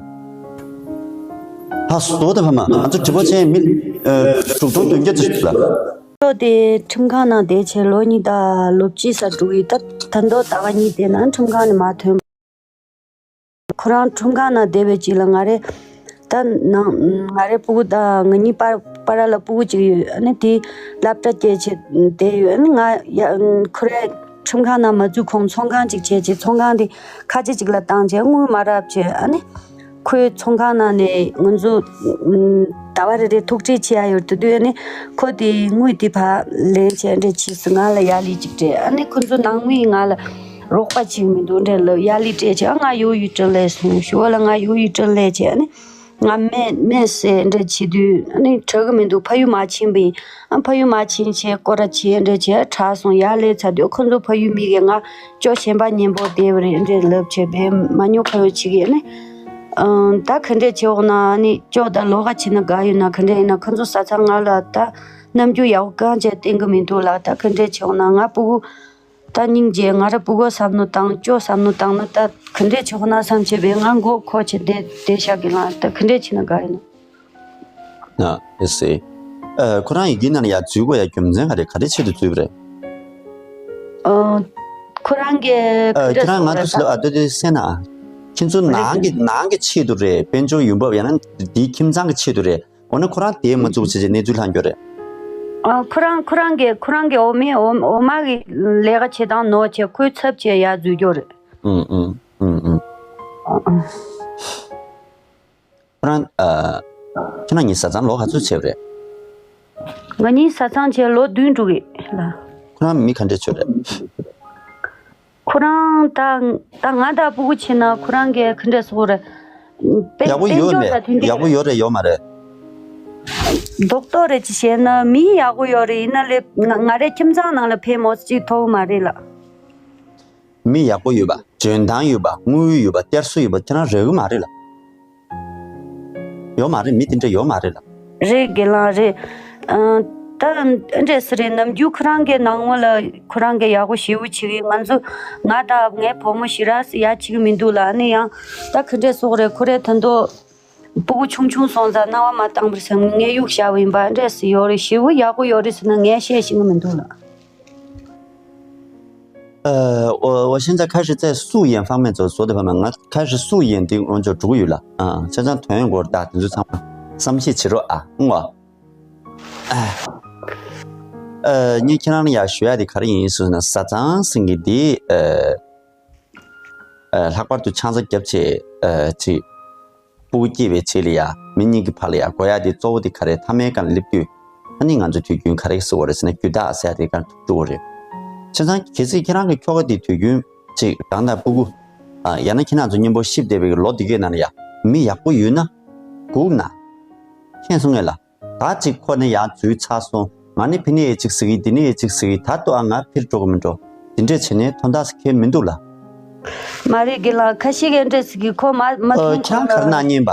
他说的很嘛，俺这直播间没，呃，主动对叶子去了。 ལོ་དེ་ཁྲིམས་ཁང་ནང་བསྡད་བྱས་ལོ་གཉིས་དང་ལོ་གཅིག་ས་འགྲོ་གི་ད་ད་མདོ་ཟླ་བ་གཉིས་དེ་ནང་ཁྲིམས་ཁང་ནས་མ་ཐོན། ཁོ་རང་ཁྲིམས་ཁང་ནང་བསྡད་པའི་རྗེས་ལ་ང་རེ་ད་ནང་ང་རེ་སྤུ་གུ་ད་ང་གཉིས་པར་པར་ལ་སྤུ་གུ་གཅིག་ཡོད། ཨ་ནི་དེ་སློབ་གྲྭ་སྐྱེལ་བྱས་བསྡད་ཡོད། ཨ་ནི་ང་ཡ་ཁོ་རེ་ཁྲིམས་ཁང་ནང་མ་འཛུལ་གོང་ཚོང་ཁང་གཅིག་བྱས་བྱས་ཚོང་ཁང་དེ་ཁ་ཆེ་གཅིག་ལ་བཏང་བྱས་དངུལ་མ་རག་བྱས། ཨ་ནི་ཁོའི་ཚོང་ཁང་ནང་ནས་ང་ཚོ་ཨུམ་ཟླ་བ་རེ་རེ་ཐུག་འཕྲད་བྱེད་ཡ་ཡོད་དུས་དུས། ཨ་ནི་ཁོ་དེ་དངུལ་དེ་ཕར་ལེན་བྱས་འདྲ་བྱས་སུ་ང་ལ་ཡ་ལི་གཅིག་སྤྲད། ཨ་ནི་ཁོ་ཚོ་ནང་མིས་ང་ལ་རོགས་པ་བྱེད་མི་འདུག་འདྲ་ལབ་ཡ་ལི་སྤྲད་བྱས། ཨ་ང་ཡོད་ཡོད་དྲིན་ལས་སོང་ཞུ་བ་ལ་ང་ཡོད་ཡོད་དྲིན་ལས་བྱས། ཨ་ནི་ང་སྨན་སྨན་ཟས་འདྲ་བྱེད་དུས་ཨ་ནི་དྲག་གི་མི་འདུག་ཕ་ཡུལ་མ་ཕྱིན་པ་ཡིན། ཨ་ཕ་ཡུལ་མ་ཕྱིན་བྱས་སྐོར་ར་བྱེད་འདྲ་བྱས་དྲག་སོང་ཡ་ལས་ཚར་དུས་ཁོ་ཚོ་ཕ་ཡུལ་མི་གིས་ང་ཅོ་གཞན་པ་གཉེན་པོ་བསྡད་པ་རེད་འདྲ་ལབ་བྱས་པས་མ་ཉོ་ཁ་ཡོད་བྱེད་ཀྱི་ཨ་ནི། ཨང་ད་ག་འདྲས་བྱེད་འོང་ན་ཨ་ནི་ཅོ་ད་ལོགས་ཀ་བྱེད་ན་དགའ་ཡོད་ན་ག་འདྲས་ཡིན་ན་ཁོ་ཚོ་བཟའ་ཚང་ང་ལ་ད་རྣམ་འགྱུར་ཡག་པོ་གང་བྱས་བསྟན་གི་མི་འདུག་ལ། ད་ག་འདྲས་བྱེད་འོང་ན་ང་སྤུ་གུ་ད་སྙིང་རྗེ་ང་ར་སྤུ་གུ་བསམ་ནོ་དང་ཅོ་བསམ་ནོ་དང་ན་ད་ག་འདྲས་བྱེད་འོང་ན་བསམ་བྱས་པས་ང་མགོ་འཁོར་བྱས་བསྡད་བསྡད་བཞག་གི་ལ། ད་ག་འདྲས་བྱེད་ན་དགའ་ཡོད་ན། ཨ་ཨེ་སེ། ཨ་ཁོ་རང་ཡི་གེ་ནང་ལ་ཡ་འཛུལ་དགོས་ཡ་རྒྱུ་མཚན་ག་རེ་ག་རེ་ཆེད་དུ་འཛུལ་བ་རེད། ཨ་ཁོ་རང་གིས་ཨ་ག་འདྲས་ཁྱེད་རང་ང་སོང་རེད་ད། ཚོ་ལ་ཨ་ཏོ་ཏོ་གསན་ན། ཁྱེད་ཚོ་རེད་ནང་གི་ནང་གི་ཆེད་དུ་རེད། དཔལ་འབྱོར་ཡོང་འབབ་ཡང་ན་འདིའི་ཁྱིམ་ཚང་གི་ཆེད་དུ་རེད། འོ་ན་ཁོ་རང་དེ་མ་བཙུགས་བྱས་བྱས་གནས་ཚུལ་ལྷག་འགྱོ་རེད། ཨ་ཁོ་རང་ཁོ་རང་གི་ཁོ་རང་གི་འོ་མའི་འོ་འོ་མ་གི་ལས་ཀ་བྱེད་སྟངས་ནོར་བྱས་ཁོའི་ཚབ་བྱས་ཡར་འཛུལ་འགྱོ་རེད། ཨུམ་ཨུམ་ཨུམ་ཨུམ། ཨ་ཨ། ཁོ་རང་ཨ་ཁྱེད་རང་གཉིས་བཟའ་ཚང་ལོ་ག་ཚོད་བྱས་པ་རེད། ང་གཉིས་བཟའ་ཚང་བྱས་ལོ་བདུན་འགྲོ་གི་ལ། ཁོ་རང་མི་ག་འདྲས་ཆོད་རེད། ཁོ་རང་ད་ད་ང་དང་སྤུ་གུ་བྱས་ན་ཁོ་རང་གིས་ག་འདྲས་ཟེར་དགོས་རེད། དཔལ་ཡག་པོ་དཔལ་ཡོད་འབྱོར་ལས་དང་དེ་འདྲས་ཡག་པོ་ཡོད་རེད་ཡོད་མ་རེད། རྡོག་རྡོག་རེད་ཅེས་བཤད་ན་མི་ཡག་པོ་ཡོད་རེད། ཡིན་ན་ལས་ང་ང་རའི་ཁྱིམ་ཚང་ནང་ལ་ཕན་མོ་ཅིག་ཐོགས་མ་རེད་ལ། མི་ཡག་པོ་ཡོད་པ། འཇོན་ཐང་ཡོད་པ། དངུལ་ཡོད་པ། གཏེར་སྲོལ་ཡོད་པ་ཁྱེད་རང་རག་གི་མ་རེད་ལ། ཡོད་མ་རེད། མི་དེ་འདྲ་ཡོད་མ་རེད་ལ། རེད་རྒན་ལགས་རེད། ཨ་ད་འདྲས་སེ་རེད། ནམ་རྒྱུན་ཁོ་རང་གི་ནང་མོ་ལ་ཁོ་རང་གི་ཡག་པོ་ཞེ་པོ་བྱེད་གི། ང་ཚོ་ང་དང་ངའི་བུ་མོ་ཞེ་དྲག་ཡ་བྱེད་གི་མི་འདུག་ལ། ཨ་ནི་ཡང་ད་ག་འདྲས་ཟེར་དགོས་རེད། ཁོ་རེ་ད་དུང་སྤུ་གུ་ཆུང་ཆུང་སོང་ཙང་སྣང་བ་མ་བཏང་བར་སེམས་ངས་གཡུག་བཞག་པ་ཡིན་པ་འདྲས་སེ་ཡོད་རེད། ཞེ་པོ་ཡག་པོ་ཡོད་རེད་ཟེར་ན་ངས་བཤད་ཤེས་གི་མི་འདུག་ལ། 呃，我我现在开始在素颜方面走，所以的话嘛，我开始素颜的我就注意了啊，这张团圆我打的就唱，上面去吃肉啊，我，哎，呃，你看到你要学的可能因素呢，啥张生意的，呃，呃，他管都抢着给去，呃，去 སྤུ་གུ་སྐྱེས་པའི་རྗེས་ལ་ཡ་མི་གཉིས་ཀྱི་བར་ལ་ཡ་དགོས་ཡ་དེ་གཙོ་བོ་དེ་ག་རེ། མཐའ་མའི་སྒང་ལ་སླེབས་དུས་ཨ་ནི་ང་ཚོ་དུས་རྒྱུན་ག་རེ་ཟེར་བ་རེད་ཟེར་ན་རྒྱུ་དག་ཟེར་ཡ་དེ་སྒང་ཐུག་འགྲོ་གི་རེད། བྱས་ཙང་གལ་སྲིད་ཁྱེད་རང་གི་ཁྱོ་ག་དེ་དུས་རྒྱུན་ཅིག་རང་དང་སྤུ་གུ་ཨ་ཡང་ན་ཁྱེད་རང་ཚོ་མཉམ་པོ་གཤིབ་བསྡད་པའི་ལོ་འདི་གའི་ནང་ལ་ཡ་མི་ཡག་པོ་ཡོད་ན་སྒུག་ན་མཁྱེན་སོང་ངས་ལ། ད་ཅིག་ཁོ་ནི་ཡང་འཛུལ་ཚར་སོང་། ང་ནི་ཕི་ནི་ཡེ་ཅིག་ཟེར་གི་འདི་ནི་ཡེ་ཅིག་ཟེར་གི་ད་ལྟོ་ཨ་ང་ཕིར་འགྲོ་གི་མི་འགྲོ། འདི་འདྲས་བྱས་ནས་དོན་དག་ཟེར་མཁན་མི་འདུག་ལ། མ་རེད་རྒན་ལགས། ཁ་ཤས་ཀྱིས་འདྲས་ཟེར་གི་ཁོ་མ་མ་ཨོ་མཐོང་ཁྱེད་རང་ག་རེ་གནང་ཉན་པ།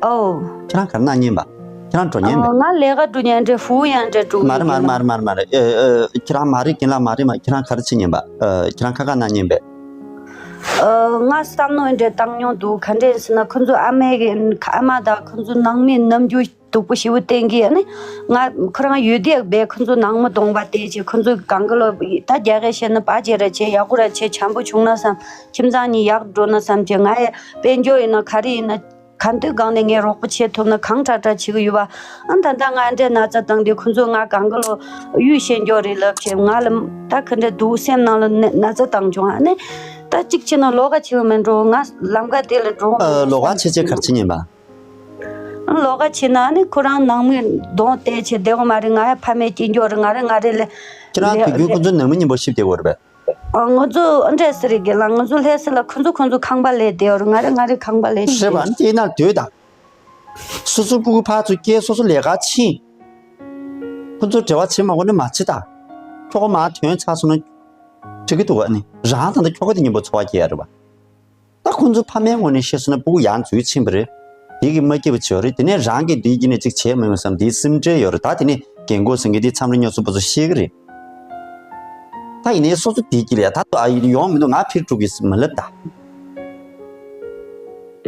ཨོ། ཁྱེད་རང་ག་རེ་གནང་ཉན་པ། ཁྱེད་རང་འགྲོ་ཉན་པས། ཨོ་ང་ལས་ཀ་འགྲོ་ཉན་འདྲས་ཧུ་ཡང་འདྲས་འགྲོ་མ་རེད་མ་རེད་མ་རེད་མ་རེད་མ་རེད། ཨེ་ཨེ་ཁྱེད་རང་མ་རེད་རྒན་ལགས་མ་རེད་མ་ཁྱེད་རང་ག་རེ་བྱེད་ཉན་པ། ཨེ་ཁྱེད་རང་ཁ་ཁ་གནང་ཉན་པས། ཨ་ང་བསམ་མནོ་འདྲ་བཏང་མྱོང་འདུག་ག་འདྲས་ཟེར་ན་ཁོ་ཚོ་ཨ་མའི་གི་ཨ་མ་དང་ཁོ་ཚོ་ནང་མི་རྣམ་འགྱུར་སྡུག་པོ་ཞེ་པོ་བསྟན་གི་ཨ་ནི་ང་ཁོ་རང་ཡོད་དུས་བས་ཁོ་ཚོ་ནང་མི་གདོང་པ་བལྟས་བྱས་ཁོ་ཚོ་གང་ག་ལོ་ད་རྒྱ་སྐད་བཤད་ན་བ་བྱས་ར་བྱས་ཡག་པོ་ར་བྱས་བྱམས་པོ་བྱུང་ན་བསམ། ཁྱིམ་ཚང་གཉིས་ཡག་འགྲོ་ན་བསམ་བྱས། ང་ཡ་དཔལ་འབྱོར་ཡིན་ན་ག་རེ་ཡིན་ན་གང་འདོད་སྒང་ནས་ངས་རོགས་པ་བྱེད་ཐུབ་ན་གང་དྲག་དྲག་བྱེད་གི་ཡོད་པ། ཨ་ད་ལྟ་ང་འདྲས་ན་ཚ་བཏང་དུས་ཁོ་ཚོ་ང་གང་ག་ལོ་གཡུལ་བཤད་འགྱོ་རེད་ལབ་བྱས་ང་ལ་ད་ག་འདྲས་འདུག་སེམས་ནང་ལ་ན་ན་ཚ་བཏང་བྱུང་ཨ་ནི། ད་གཅིག་བྱས་ན་ལོགས་ཀ་བྱེད་པ་མིན་འགྲོ་ང་ལམ་ཀ་དེ་ལ་འགྲོ། ཨ་ལོགས་ཀ་བྱས་བྱས་ག་རེ་བྱེད་ཉན་པ། ལོགས་ཀ་བྱས་ན་ནི་ཁོ་རང་ནང་མི་གདོང་བལྟས་བྱས་བསྡད་དགོས་མ་རེད། ང་ཡ་ཕ་མས་སྐྱེས་འགྱོ་རེད། ང་རེ་ང་རེ་ལས་ཁྱེད་རང་དུས་རྒྱུན་ཁོ་ཚོ་ནང་མི་མཉམ་པོ་གཤིབ་བསྡད་དགོས་རེད་པས། ཨ་ང་ཚོ་ཨ་འདྲས་ཟེར་རེད་རྒན་ལགས། ང་ཚོ་ལྷ་ས་ལ་ཁོ་ཚོ་ཁོ་ཚོ་ཁང་པ་ལས་བསྡད་ཡོད་རེད། ང་རེ་ང་རེ་ཁང་པ་ལས་རེད་པ། ཨ་ནི་དེ་ན་སྡོད་དང་། སོ་སོ་སྤུ་གུ་ཕར་ཚུར་སྐྱེལ། སོ་སོ་ལས་ཀ་ཕྱིན། ཁོ་ཚོ་འབྲེལ་བ་བྱེད་མ་དགོས་ན་མ་བྱེད་དང་། ཁྱོ་ག་མར་ཐོན་ཚར་སོང་ན་འགྲིག་གི་འདུག་ཨ་ནི་རང་ད་ལྟ་ཁྱོ་ག་དེ་མཉམ་པོ་འཚོ་བ་སྐྱེལ་ཡ་རེད་པ། ད་ཁོང་ཚོ་ཕ་མའི་ངོས་ནས་བཤད་སོང་ན་སྤུ་གུ་ཡང་འཛུལ་ཕྱིན་པ་རེད། དེ་གི་མ་སྐྱིད་པ་བྱས་ཡོད་རེད། དེ་ནས་རང་གིས་དེའི་རྒྱུད་ནས་ཅིག་བྱས་མ་ཡོང་བསམ་དེའི་སེམས་ཁྲལ་ཡོད་རེད། ད་དེ་ནས་རྒན་གོག་ཟེར་མཁན་དེ་མཚམས་རེ་ཉོ་སོ་པ་ཚོ་ཤེས་གི་རེད། ད་ཡིན་ནའི་སོ་སོ་དེའི་རྒྱུད་ལ་ཡ་ད་ཨ་ཡོང་མི་འདུག་ང་ཕིར་འགྲོ་གི་མ་ལབ་ད།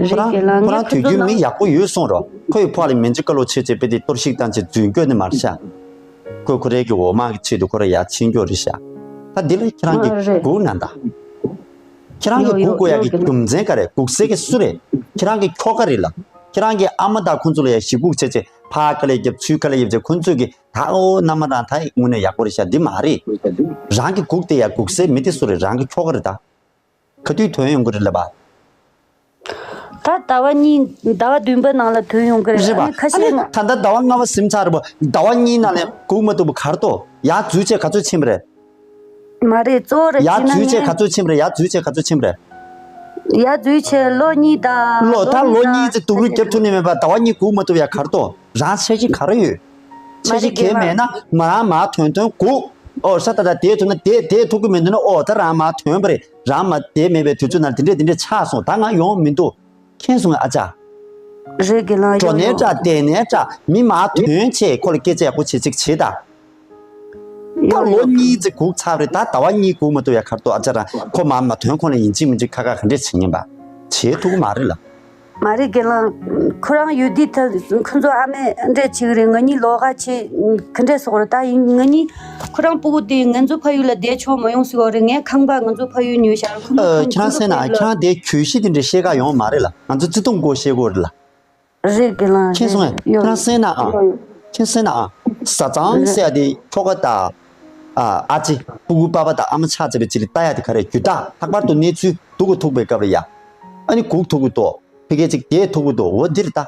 ཁོ་རང་ཁོ་རང་དུས་རྒྱུན་མི་ཡག་པོ་ཡོད་གསུངས་རོགས། ཁོ་ཡི་ཕོགས་ལ་མེ་ལྕེ་དཀར་ལོ་ཆེ་ཆེ་དཔེ་དེ་གཏོར་བཤིག་བཏང་བྱས་རྫུན་སྐྱོན་ནི་མ་རེད་ཤག་ཁོས་ཁོ་རའི་གི་འོ་མ་གི་ཆེད་དུ་ཁོ་ར་ཡར་ཕྱིན་སྐྱོ་རེད་ཤག་ད་འདི་ལ་ཁྱེད་རང་གི་སྒུག་ན་ད། ཁྱེད་རང་གིས་སྒུག་དགོས་ཡག་གི་རྒྱུ་མཚན་ག་རེ། སྒུག་སའི་གི་སུ་རེད། ཁྱེད་རང་གི་ཁྱོ་ག་རེད་ལ། ཁྱེད་རང་གི་ཨ་མ་དང་ཁོང་ཚོ་ལ་ཡ་ཞེ་སྒུག་བྱས་བྱས་ཕར་དཀའ་ལས་རྒྱབ་ཚུར་དཀའ་ལས་རྒྱབ་བྱས་ཁོང་ཚོས་གི་ད་ཨོ་མནའ་མ་རང་ད་དངོས་གནས་ཡག་པོ་རེད་ཤག་འདི་མ་རེད། རང་གི་སྒུག་དེ་ཡ་སྒུག་སའི་མི་དེ་སུ་རེད། རང་གི་ཁྱོ་ག་རེད་ད། ག་དུས་ཐོན་ཡོང་གི་རེད་ལབ་པ། ད་ཟླ་བ་གཉིས་ཟླ་བ་བདུན་པའི་ནང་ལ་ཐོན་ཡོང་གི་རེད། རེད་པ། ཨ་ནི་ཁ་ཤས་ཨ་ནི་ད་ལྟ་ཟླ་བ་ལྔ་པ་ཟིན་ཚར་རེད་པ། ཟླ་བ་གཉིས་ནང་ནས་སྒུག་མ་ཐུབ་པ་ག་རེ་འདུག་ཡར་འཛུལ་བྱས་ག་ཚོད་ཕྱིན་པ་རེད། མ་རེད། གཙོ་བོ་རེད་ཡར་བྱས་ན་འཛུལ་བྱས་ངས་ག་ཚོད་ཕྱིན་པ་རེད། ཡར་འཛུལ་བྱས་ག་ཚོད་ཕྱིན་པ་རེད། ཡར་འཛུལ་བྱས་ལོ་གཉིས་དང་ལོ་ད་ལོ་གཉིས་ཙམ་སྡུག་རུས་རྒྱབ་ཐུབ་ནི་མེད་པ་ཟླ་བ་གཉིས་སྒུག་མ་ཐུབ་ཡ་ག་རེ་འདུག་རང་འཆར་གཞི་ག་རེ་ཡོད། འཆར་གཞི་གང་ཡང་མེད་ན་མ་རང་མར་ཐོན་ཐོན་སྒུག་ཨོ་ས་ད་ད་བསྡད་ཐུབ་ན་བསྡད་བསྡད་ཐུབ་ཀྱི་མི་འདུག་ན་ཨོ་ད་རང་མར་ཐོན་པ་རེད། རང་མར་བསྡད་མེད་པའི་དུས་ཚོད་ནང་དེ་འདྲས་དེ་འདྲས་ཆགས་སོང་། ད་ང་ཡོང་མི་འདུག་མཁྱེན་སོང་ངས་ཨ་ཅག་རེད་དགེ་ལགས། འགྲོ་ཡོང་ནའི་ཡོང་འདྲ་བསྡད་ནའི་འདྲ་མི་མར་ཐོན་བྱས་ཁོ་ལ་སྐད་ཆ་ཡག་པོ་བྱེད་ཅིག་བྱེད་ད། ད་ཡོང་ལོ་ཡོང་གཉིས་ཙམ་སྒུག་ཚར་རེད། ད་ཟླ་བ་གཉིས་སྒུག་མ་ཐུབ་ཡ་ག་རེ་འདུག་ཨ་ཅག་རང་ཁོ་མར་མ་ཐོན་གོང་ལ་ཡིན་གཅིག་མིན་གཅིག་ཁ་ཁ་ག་འདྲས་བྱེད་ཉན་པ། བྱེད་ཐུབ་ཀྱི་མ་རེད་ལ། མ་རེད་དགེ་ལགས། ཁོ་རང་ཡོད་དུས་ད་ཁོ་ཚོ་ཨ་མས་འདྲས་བྱེད་ཀྱི་རེད། ང་གཉིས་ལོགས་ཀ་བྱེད་ག་འདྲས་སོགས་རེད། ད་ཡིན་ང་གཉིས་ཁོ་རང་སྤུ་གུ་དེ་ང་ཚོ་ཕ་ཡུལ་ལ་བསྡད་ཆོག་མ་ཡོང་ཟེར་བ་རེད། ངས་ཁང་པ་ང་ཚོ་ཕ་ཡུལ་ཉོས་བཞག་ཁོ་ཨ་ཁྱེད་རང་སེམས་ན་ཁྱེད་རང་དེ་གྱོད་གཞི་དེ་འདྲས་བཤད་ག་ཡོང་མ་རེད་ལ། ང་ཚོ་བརྩེ་དུང་སྐོར་བཤད་དགོས་རེད་ལ། རེད་དགེ་ལགས། མཁྱེན་སོང་ངས། ཡོད་ཁྱེད་རང་སེམས་ན་ཨ། ཡོད་ཡོད། མཁྱེན་སེམས་ན་ཨ། བཟའ་ཚང་ཟེར་ཡ་དེ་ཁྱོ་ག་དང་། ཨ་ཨ་ཅེ་སྤུ་གུ་པ་ཕ་དང་ཨ་མ་ཆགས་ཚར་བའི་རྗེས་ལ་ལྟ་ཡ་དེ་ག་རེ་རྒྱུ་དག་ལྷག་པར་དུ་གནས་ཚུལ་སྡུག་གི་ཐུག་པའི་སྐབས་ལ་ཡ། ཨ་ནི་སྒུག་ཐུབ་ཀྱི་འདུག་ཕ་གི་ཅིག་བསྡད་ཐུབ་ཀྱི་འདུག་འོ་འདིར་ལྟ།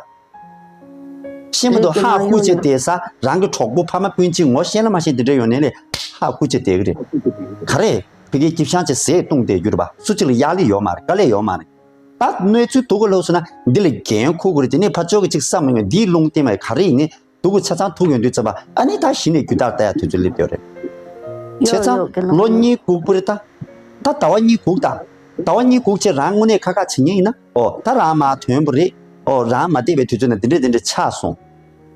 ཤེས་མ་རེད་ཐུབ་དགེ་ཧ་ལགས། ཧུ་ཡོད་ཅེ་ཡོད། བསྡད་ས་རང་གི་གྲོགས་པོ་ཕ་མ་སྤུན་མཆེད་ངོ་ཤེས་ན་མ་ཤེས་དེ་འདྲ་ཡོང་ནས་ལས་ཧ་ཧུ་ཅེ་བསྡད་ཀྱི་རེད། ག་རེ། ཕ་གིའི་སྐྱིད་ཤང་ཅེ་ཟས་བཏུང་བསྡད་རྒྱུ་རེད་པ། སུ་གཅིག་ལ་ཡག་ལེ་ཡོད་མ་རེད། དཀའ་ལས་ཡོད་མ་རེད། ད་གནས་ཚུལ་སྡུག་ག་ལོག་སོང་ན་འདི་ལ་འགན་འཁུར་དགོས་རེད། དེ་ནས་ཕར་ཕྱོགས་ཀྱི་ཅིག་བསམ་མི་ངན་འདིའི་རླུང་བསྟན་པ་ག་རེ་ཡིན་ནའི་སྡུག་གུ་ཆ་ཚང་ཐུག་ཡོང་དུས་ཙམ་པ་ཨ་ནི་ད་གཞི་ནས་རྒྱུ་དག་ལྟ་ཡ་དུས་ཚོད་སླེབས་ཡོད་རེད། བྱས་ཡོད་ཙང་ཡོད་དགེ་ལགས། ལོ་གཉིས་སྒུག་པ་རེད་ད། ད་ཟླ་བ་གཉིས་སྒུག་ད། ཟླ་བ་གཉིས་སྒུག་བྱས་རང་དངོས་གནས་ཁ་ཁ་བྱེད་ཉན་ཡིན་ན་ཨོ་ད་རང་མར་ཐོན་པ་རེད། ཨོ་རང་མ་བསྡད་པའི་དུས་ཚོད་ན་འདི་འདྲས་འདི་འདྲས་ཆགས་སོང་།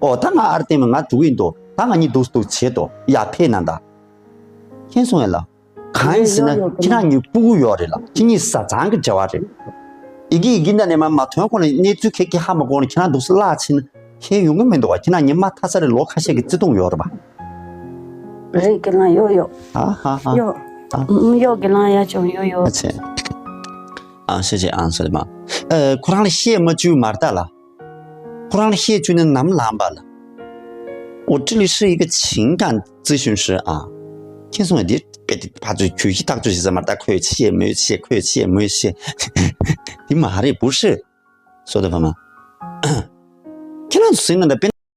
ཨོ་ད་ང་ཨར་བསྟན་པ་ང་འགྲོ་གི་ཡིན་འདུག་ད་ང་གཉིས་འདུག་འདུག་བྱེད་དོ་ཡ་ཕེབས་ན་ད། མཁྱེན་སོང་ངས་ལ། གང་ཡིན་ཟེར་ན་ཡོད་ཡོད་ཁྱེད་རང་གཉིས་སྤུ་གུ་ཡོད་རེད་ལ། ཁྱེད་གཉིས་བཟའ་ཚང་གི་འབྲེལ་བ་རེད། ཡི་གེ་ཡི་གེ་འདྲ་ནས་མ་མ་ཐོན་གོང་ནས་གནས་ཚུལ་ཁྱེད་ཀྱིས་ཧ་མ་གོ་ནས་ཁྱེད་རང་འདུག་སེ་བརླག་ཕྱིན་ན་ཁྱད་ཡོང་གི་མི་འདུག་བ། ཁྱེད་རང་གཉིས་མ་མཐའ་ས་རེ་ལོ་ཁ་ཤས་ཀྱི་བརྩེ་དུང་ཡོད་རེད་པ། རེད་དགེ་ལགས། ཡོད་ཡོད། ཨ་ཧ་ཧ། ཡོད། ཨ། ཨུམ། ཡོད་དགེ་ལགས། ཡ་ཅུང་ཡོད་ཡོད། ཨ་ཆེ། ཨ་ཤེས་ཤེས་ཨང་སོ་མ། ཨ་ཁོ་རང་ལ་བཤད་མ་བཅུག་མ་རེད་ད་ལ། ཁོ་རང་ལ་བཤད་བཅུག་ན་ནམ་ལངས་པ་ལ། 我这里是一个情感咨询师啊。 མཁྱེན་སོང་ངས། འདི་དཔེ་དེ་ཕར་ཚུར་གྱོད་གཞི་ཐག་གཅོད་བྱེད་ས་མ་རེད་ད། ཁོས་བཤད་མོས་བཤད་ཁོས་བཤད་མོས་བཤད། འདི་མ་རེད། 不是། 说的方法。 ཁྱེད་རང་ཚོ་ཟིན་ན་ད་དཔེ།